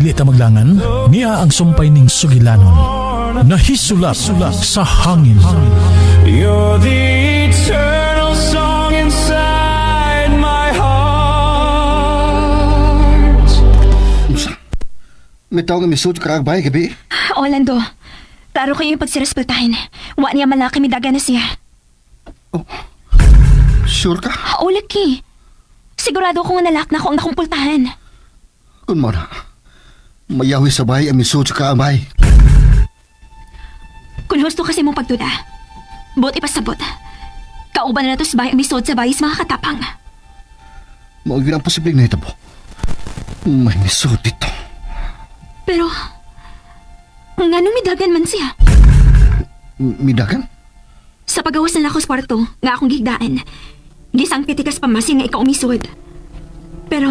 Dili ta maglangan, niya ang sumpay ning sugilanon. Nahisulap sa hangin. You're the eternal song inside my heart. Unsa? May tao nga misud ka bay gabi. Orlando, klaro kayo yung pagsirespetahin. Wa niya malaki midaga na siya. Oh. Sure ka? O, laki. Sigurado ko nga nalak na ko ang nakumpultahan. Kun mo na. Mayawi sa bahay ang misud ka bay. Kung husto kasi mong pagduda, buot ipasabot. Kauban na nato sa bahay ang misod sa bayis mga katapang. Mao gyud ang posibleng nahitabo. May misud dito. Pero, nganong midagan man siya? Midagan? Sa pagawas na ako sa kwarto, nga akong gigdaan. Gisang pitikas pamasin nga ikaw umisod. Pero,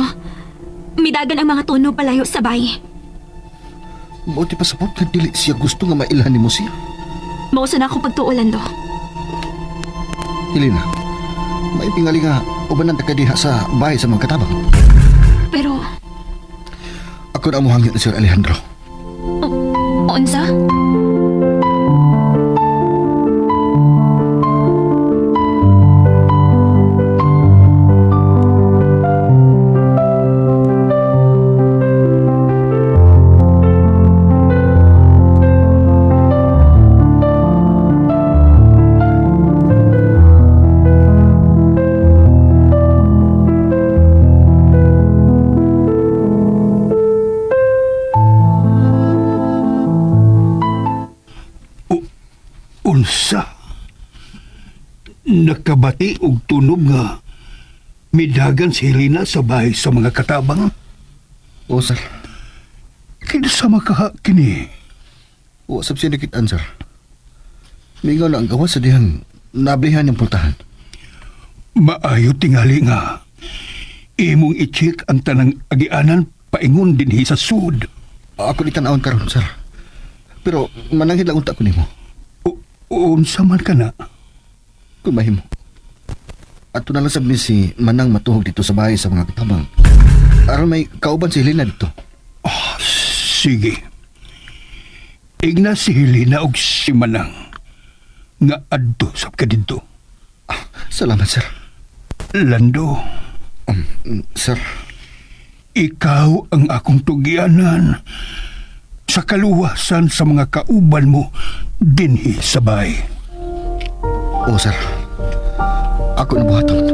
midagan ang mga tono palayo sa bay. Mao ti pasabot nga dili siya gusto nga mailhan nimo siya. Mausa na akong pagtuulan do. Helena, may tingali nga ubanan ta ka diha sa bahay sa mga katabang. Pero, Ako na mo hangyo ni Sir Alejandro. unsa? Unsa? Nakabati og tunog nga midagan si Helena sa bahay sa mga katabang. O sir, Kinsa makaha kini? o sab siya nakitaan sir. Mingaw na ang gawas sa dihang nablihan ng pultahan. Maayo tingali nga. Imong i-check ang tanang agianan paingon dinhi sa sud. Ako ni tan-awon karon sir. Pero mananghid lang unta ko nimo. Unsa man ka na? Kung mahimo. Ato na lang sab ni si Manang matuhog dito sa bahay sa mga katabang. Aron may kauban si Helena dito. Ah, sige. Igna si Helena og si Manang nga adto sab ka didto. Ah, salamat sir. Lando, Sir, ikaw ang akong tugianan sa kaluwasan sa mga kauban mo dinhi sa bahay. o sir. Ako na buhaton.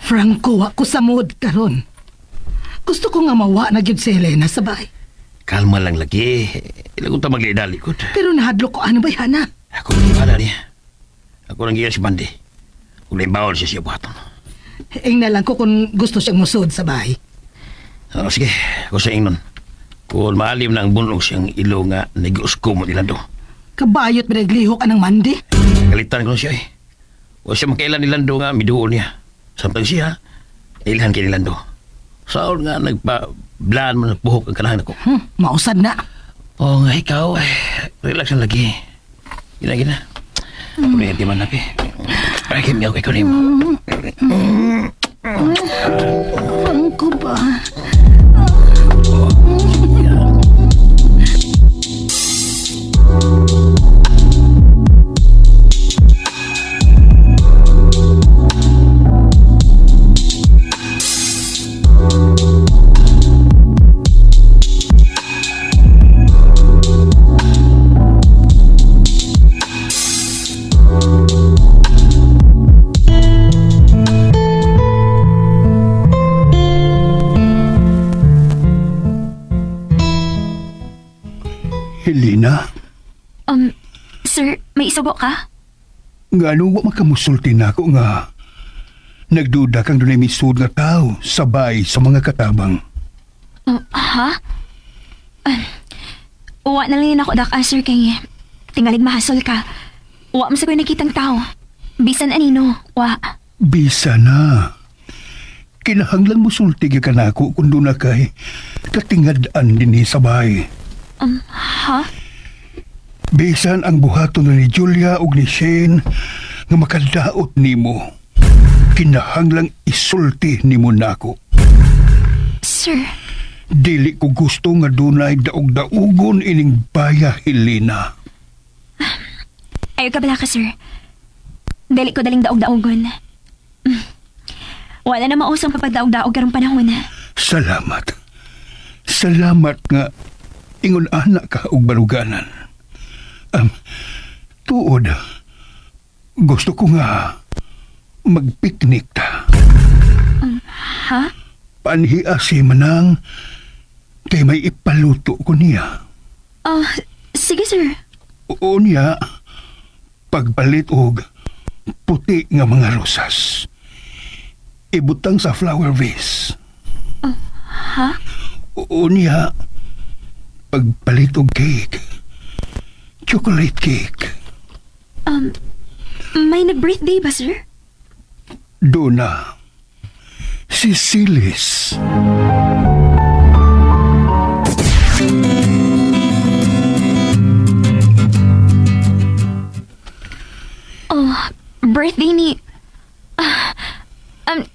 Franco, wa ko sa mood karon. Gusto ko nga mawa na gyud si Helena sa bahay. Kalma lang lagi. Ilang ta maglidali ko. Pero nahadlok ko ano ba yana? Ako nang gibala niya. Ako nang giya si Bandi. Kung bawal siya siya buhaton. Ing na lang ko kung gusto siyang musod sa bahay. Ano, sige. Ako sa ingnon. Kung maalim na ang bunog siyang ilo nga nag-usko mo nila do. Kabayot ba naglihok anang mandi? Galitan ko na siya eh. O siya makailan ni Lando nga miduol niya. Samtang siya, ilhan kay ni Lando. Saon nga nagpa-blaan mo ng buhok ang kanahan ako. Mausad na. Oo nga, ikaw. Eh, relax lang lagi. Gina, gina. Ako na yung timan napi. Ay, kim, ikaw na mo. Franco ba? Helena, Sir, may isugo ka? ngano wa makamusulti nako nga nagduda kang dunay misud nga tao sa bahay sa mga katabang. Oh, ha? Uwa na lang yun ako dak, sir, kay tingalig mahasol ka. Uwa mo sa ko'y nakitang tao. Bisan anino, wa. Bisa na. Kinahanglan mo sulti gyud ka nako kung doon na kay katingad-an dinhi sa bahay. Ha? Bisan ang buhaton na ni Julia ug ni Shane nga makadaot nimo. Kinahanglang isulti nimo nako. Sir, Dili ko gusto nga dunay daog-daugon ining baya, Helena. Ayaw ka bala ka, sir. Dali ko daling daog-daogon. Wala na mausang papagdaog-daog karong panahon. Salamat. Salamat nga ingon anak ka og baruganan. Tuod, gusto ko nga magpiknik ta. Ha? Panhia si Manang kay may ipaluto ko niya. Oh, sige, sir. Oo niya, pagpalit og puti nga mga rosas. Ibutang sa flower vase. Ha? Oo niya, pagpalit og cake. Chocolate cake. May nag-birthday ba, sir? Dona. Si Silis. Oh, birthday ni...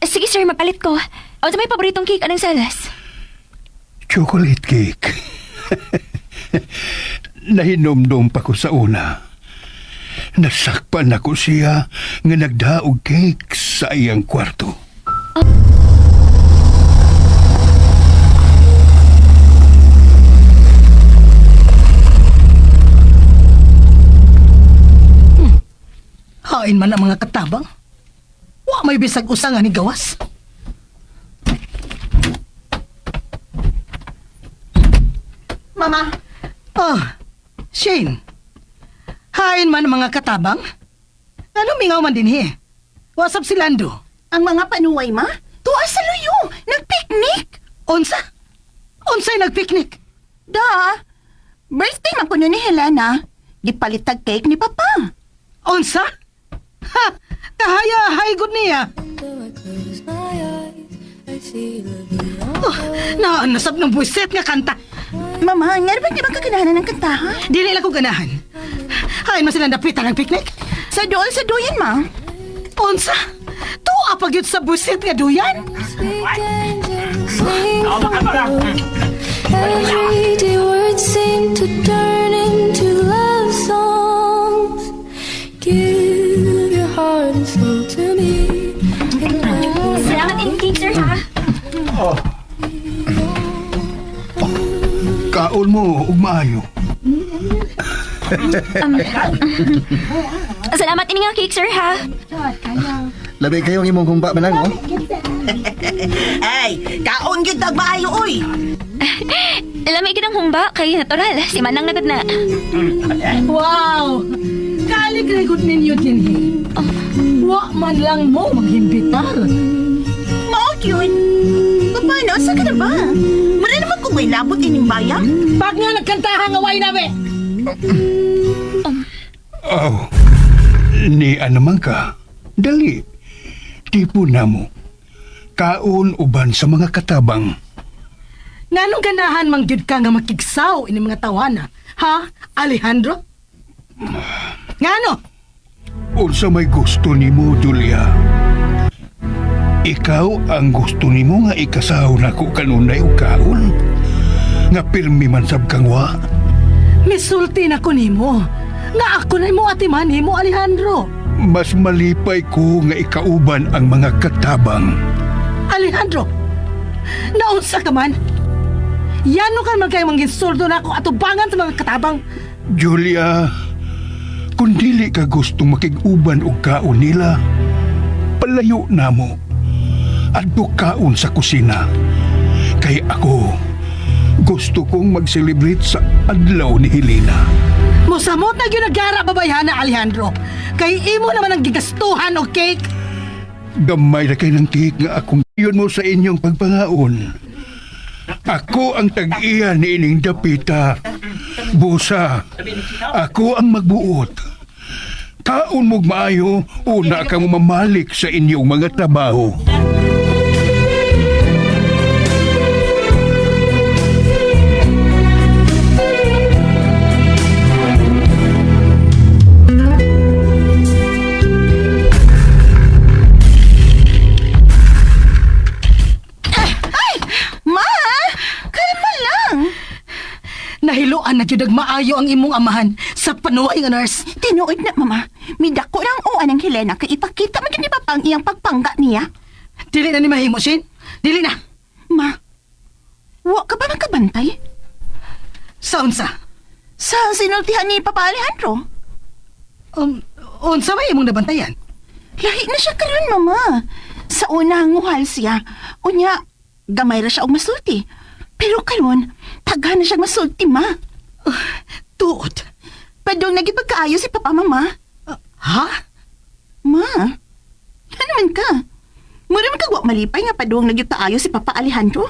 Sige, sir, magpalit ko. O, sa may paboritong cake, anong salas? Chocolate cake. Nahinomdom pa ko sa una. Nasakpan ako siya nga nagdaog cake sa iyang kwarto. Hain man ang mga katabang. Wa may bisag usa nga ni gawas. Mama, Oh, Shane. Hain man ang mga katabang. Ano mingaw man dinhi? Wasap si Lando. Ang mga panuway, ma? Tuwa sa luyo! Nagpiknik! Unsa? Unsay nagpiknik? Da! Birthday man kuno ni Helena. Gipalitag cake ni Papa. Unsa? Ha! Kahaya hay gud niya. Oh, na nasab ng buiset nga kanta. Mama, nga ba di ba kaganahan ng kantahan? Dili lang ko ganahan. Hain man sila dapitan ng picnic. Sa dool sa duyan, ma. Unsa? Tuwa pa gyud sa buiset nga duyan. Everyday words seem to turn into love songs. Give your heart and soul to me. And I will Salamat in cake, sir, ha? Kaon mo ug maayo. Salamat ini nga cake, sir, ha? Labi kayo ang imong humba, Manang, oh. Ay, kaon gyud tag maayo oy. Lamig ang humba kay natural. Si Manang nagad na. Wow! Kaligre gud ninyo dinhi. Wa man lang mo maghimbitar. Mao gyud. Paano sa ka na ba? Mura naman kung may labot ining bayan. Pag nga nagkantahan nga way na be. Oh, ni ano man ka. Dali. Tipo na mo. Kaon uban sa mga katabang. Nganong ganahan man gyud ka nga makigsaw ini mga tawana? Ha, Alejandro? Ngano? Unsa may gusto nimo, Julia? Ikaw ang gusto nimo nga ikasaw nako kanunay og kaon. Nga pirmi man sab kang wa. Misulti na ko nimo. Nga ako na imo atiman nimo, Alejandro. Mas malipay ko nga ikauban ang mga katabang. Alejandro, naunsa ka man? Yano ka man kayo mangginsuldo na ako atubangan sa mga katabang. Julia, kung dili ka gustong makig-uban og kaon nila, palayo na mo. Adto kaon sa kusina. Kay ako, gusto kong mag-celebrate sa adlaw ni Helena. Musamot na gyud nagara babayhana, Alejandro. Kay imo naman ang gigastuhan og cake. Gamay na kay ng cake nga akong iyon mo sa inyong pagpangaon. Ako ang tag-iya niining dapita. Busa, ako ang magbuot. Kaon mo'g maayo, una ka mo mamalik sa inyong mga trabaho. Ma! Kalma lang! Nahiluan na jud maayo ang imong amahan sa panuway nga nurse. Tinuod na, Mama. Midako lang uan ang Helena kay ipakita man gyud ni Papa ang iyang pagpangga niya. Dili na ni mahimo, Shane. Dili na. Ma, wa ka ba nakabantay? Sa unsa? Sa sinultihan ni Papa Alejandro? Unsa may imong nabantayan? Lahi na siya karon, Mama. Sa una, nguhal siya. Unya, gamay ra siya og masulti. Pero karon, taghan na siya masulti, Ma. Tuod. Padong nagipagkaayo si Papa, Mama. Ha? Ma, ano man ka? Mura man kag wa malipay nga padung nagyutaayo si Papa Alejandro?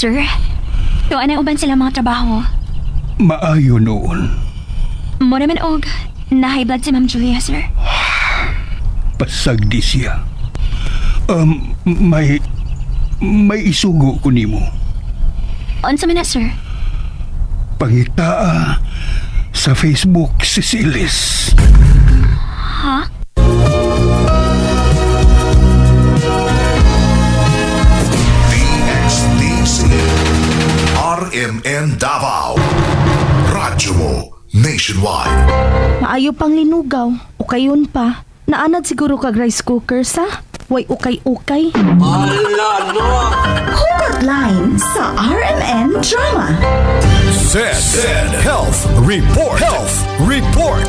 Sir, tuwa na uban sila mga trabaho. Maayo noon. Mo naman og na high blood si Ma'am Julia, sir. Pasagdi siya. May isugo ko nimo. Unsa man na, sir? Pangitaa sa Facebook si Silis. Ha? DXDC RMN Davao Radyo mo Nationwide. Maayo pang linugaw, ukayon pa. Naanad siguro kag rice cooker sa? Way ukay-ukay. Hugot line sa RMN Drama. Z Health Report. Health Report.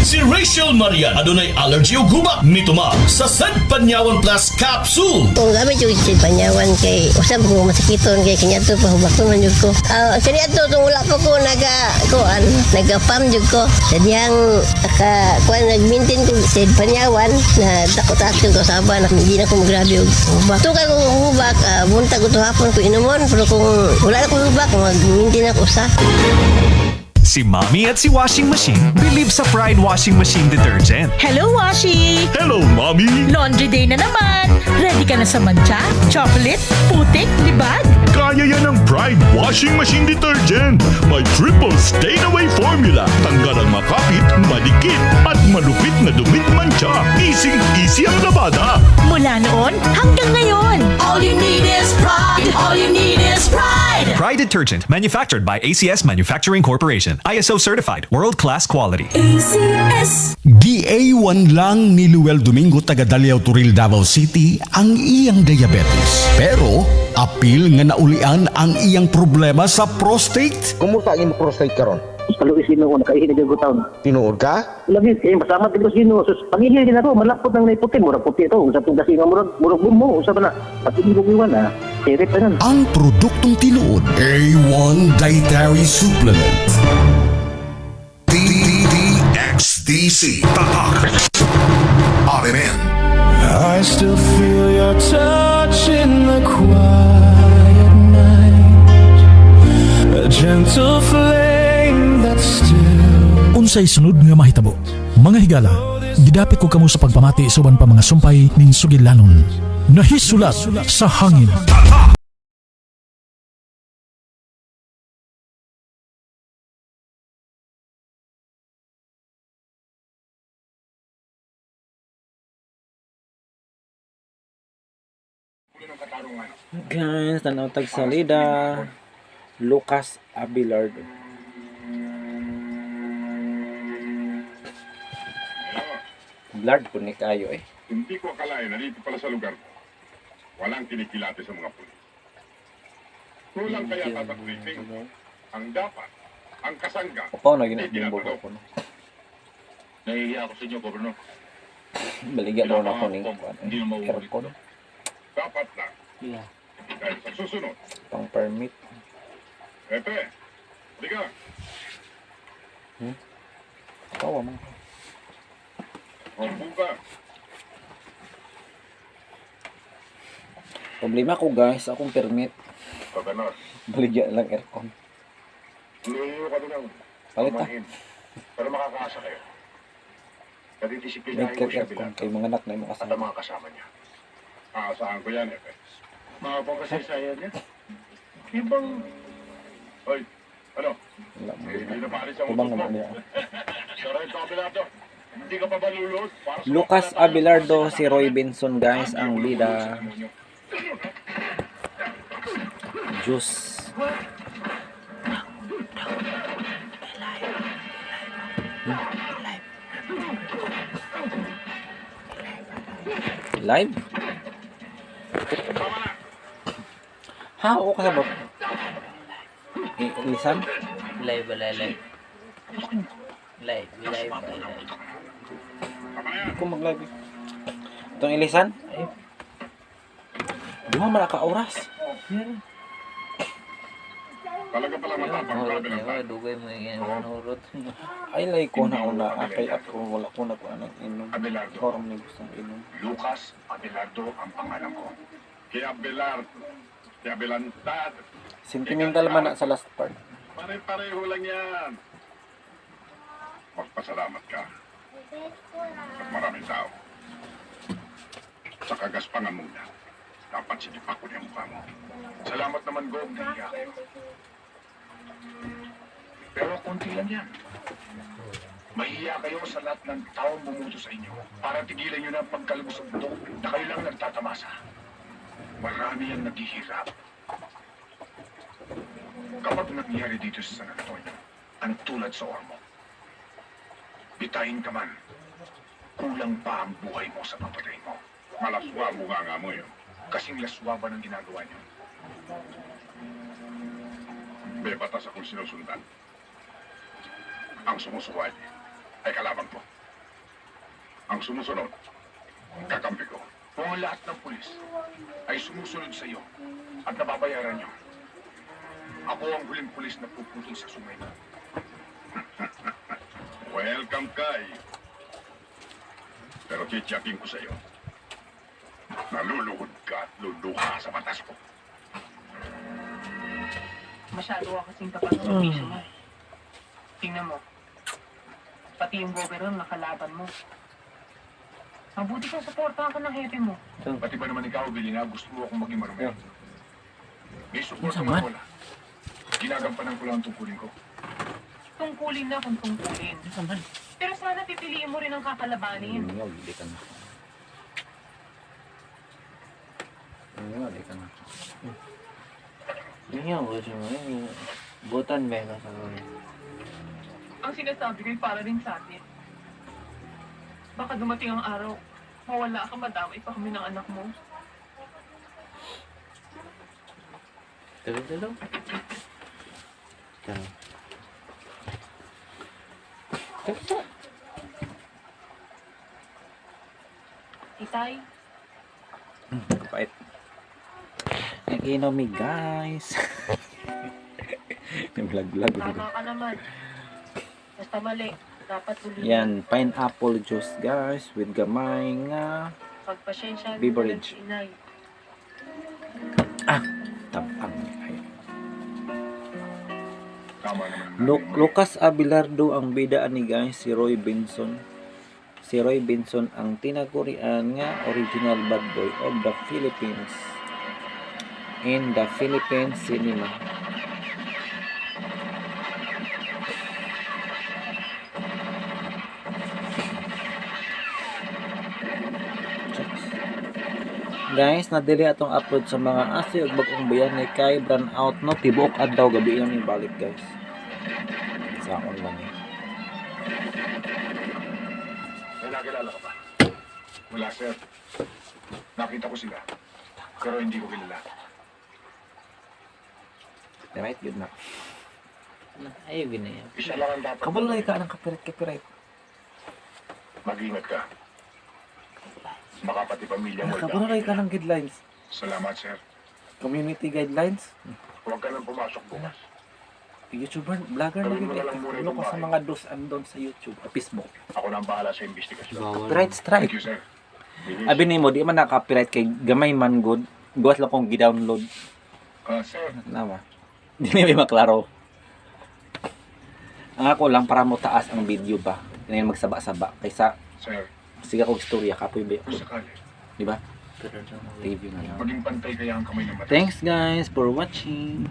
Si Rachel Maria adunay allergy ug hubak nituma sa Sad Panyawan Plus capsule. Kung gamit yung si Panyawan kay usab ko masakiton kay kanya to pahubak ko man jud ko. Ah, kanya to tung wala pa ko naga kuan, naga pam jud ko. Sa diyang aka kuan nag-maintain ko si Panyawan na takot akin ko saba na hindi na ko magrabe og hubak. Tukay ko hubak, buntag ko to hapon ko inumon pero kung wala na ko hubak mag-maintain ako usa. Si Mommy at si Washing Machine believe sa Pride Washing Machine Detergent. Hello, Washi! Hello, Mommy! Laundry day na naman! Ready ka na sa mantsa, chocolate, putik, libag? Kaya yan ang Pride Washing Machine Detergent. May triple stain-away formula. Tanggal ang makapit, madikit, at malupit na dumit mancha. Easy-easy ang labada. Mula noon hanggang ngayon! All you need is pride! All you need is pride! Pride Detergent, manufactured by ACS Manufacturing Corporation. ISO certified, world-class quality. ACS! GA1 lang ni Luel Domingo taga Daliao Turil, Davao City ang iyang diabetes. Pero apil nga naulian ang iyang problema sa prostate. Kumusta ang imong prostate karon? Paluis Ginoo nakaihi na gyud ko taon. Tinuod ka? Lagi kay masama gid ko sa Ginoo. Sus pangihil din ako malapot nang naiputi murag puti to unsa tong kasi nga murag murag bumo unsa ba na. Pati ko giwan na. Sirit pa nun. Ang produktong tinuod, A1 Dietary Supplement. DXDC Tatak RMN. I still feel your touch in the quiet night. A gentle flame that's still. Unsay sunod nga mahitabo? Mga higala, gidapit ko kamo sa pagpamati suban pa mga sumpay ning sugilanon. Nahisulat sa hangin. Guys, tanaw tag salida. Lucas Abelardo. Blurred po ni kayo eh. Hindi ko akalain na dito pala sa lugar mo. Walang kinikilate sa mga pulis. Kulang kaya sa briefing. Ang dapat, ang kasangga, Upaw na ginabimbo ko no. Nahihiya ako sa inyo, Governor. Baligya daw na ako ni aircon Dapat lang. Yeah. Dahil sa susunod. Pang permit. Pepe, halika. Tawa man. Maupo ka. Problema ko guys, akong permit. Governor, Baligya lang aircon. lumayo kami ng Palit ah. pamahin. Pero makakaasa kayo. Nadidisiplinahin May ko siya aircon bilang kay mga anak na imong at ang kasama. mga kasama niya. Aasahan ko yan, Epe. Mga pangkasaysayan niya. Ibang... Hoy, ano? Wala mo. Hindi na paalis ang Tubang utos mo. naman niya. Sarento Abelardo, hindi ka pa ba lulod? Para sa Lucas Abelardo, si Roy Benson guys, ang bida. Juice. Live? Ha, oo ka ba? Lisan? Live, live, live. Live, live, live. Hindi ko mag-live eh. Itong ilisan? Ay. Duha man ka oras. Talaga pala matapang Hurot ka, na yun, dugay mo yan, hurot. Ay, lay ko na una. Akay ako, wala ko na ko anong inom. Abelardo. Korom ni gustong inom. Lucas Abelardo ang pangalan ko. Kaya Abelardo, kaya Abelantad. Sentimental man na sa last part. Pare-pareho lang yan. Magpasalamat ka. At maraming tao. Sa kagaspangan muna. Dapat sinipa ko niya mukha mo. Salamat naman, Gob. Nahiya kayo. Pero konti lang yan. Mahiya kayo sa lahat ng taong bumuto sa inyo para tigilan nyo na ang pagkalabos ng bundok na kayo lang nagtatamasa. Marami ang naghihirap. Kapag nangyari dito sa San Antonio, ang tulad sa Ormoc, bitayin ka man, kulang pa ang buhay mo sa papatay mo. Malaswa mo nga mo yun. Kasing laswa ba ng ginagawa niyo? May batas akong sinusundan. Ang sumusuway ay kalaban ko. Ang sumusunod, kakampi ko. Kung ang lahat ng pulis ay sumusunod sa iyo at nababayaran niyo, ako ang huling pulis na puputol sa sungay mo. Welcome, Kai. Pero titiyakin ko sa iyo, naluluhod ka at luluha sa batas ko. Masyado ka kasing tapat sa opisyo mo. Tingnan mo. Pati yung gobyerno nakalaban mo. Mabuti kung suportahan ka ng hepe mo. Pati ba naman ikaw, Bilina, gusto mo akong maging marumi? May suporta Unsa man man? o wala. Ginagampanan ko lang ang tungkulin ko. Tungkulin na kung tungkulin. Pero sana pipiliin mo rin ang kakalabanin. Hindi ka na. Hindi ka na. Yun yung gusto mo, yun. Butan mega sa gawin. Ang sinasabi ko'y para rin sa atin. Baka dumating ang araw, mawala ka, madamay pa kami ng anak mo. Tulo, tulo. Tulo. Tulo. Itay, Kapait. Nag-inom mi guys. Nag-vlog-vlog. tama ka naman. Basta mali, dapat tuloy. Yan, pineapple juice guys with gamay nga Pagpasensya Beverage. si inay. Ah, tabang kayo. Tama naman. Lucas Abelardo ang bida ani guys, si Roy Benson. Si Roy Benson ang tinagurian nga original bad boy of the Philippines. In the Philippine cinema. Checks. Guys, nadili atong upload sa mga aso ug bagong bayani kay brand out no tibuok adlaw gabi lang yung balik guys. Sa akon lang eh. May nakilala ka ba? Wala, sir. Nakita ko sila. Pero hindi ko kilala. Right, good na. Ayaw gina. Isa lang ang dapat. Kabalo ka ng copyright, copyright. Mag-ingat ka. Baka pati pamilya mo. Kabalo ka ng guidelines. Salamat, sir. Community guidelines. Huwag ka nang pumasok bukas. YouTuber, vlogger na Gawin yun mo eh. na lang muna Ano itong ko sa bahay. mga dos and don'ts sa YouTube, Facebook. Ako na ang bahala sa investigasyon. Copyright strike. Thank you, sir. Abi nimo di man na copyright kay gamay man good. Gawas lang kong gi-download. Ah, sir. Nawa. Di na may maklaro. Ang ako lang para mo taas ang video ba. Ngayon magsaba-saba kaysa Sir, sige kog istorya kapoy ba. kung sakali, Di ba? Review na lang. maging pantay kaya ang kamay ng batas. Thanks guys for watching.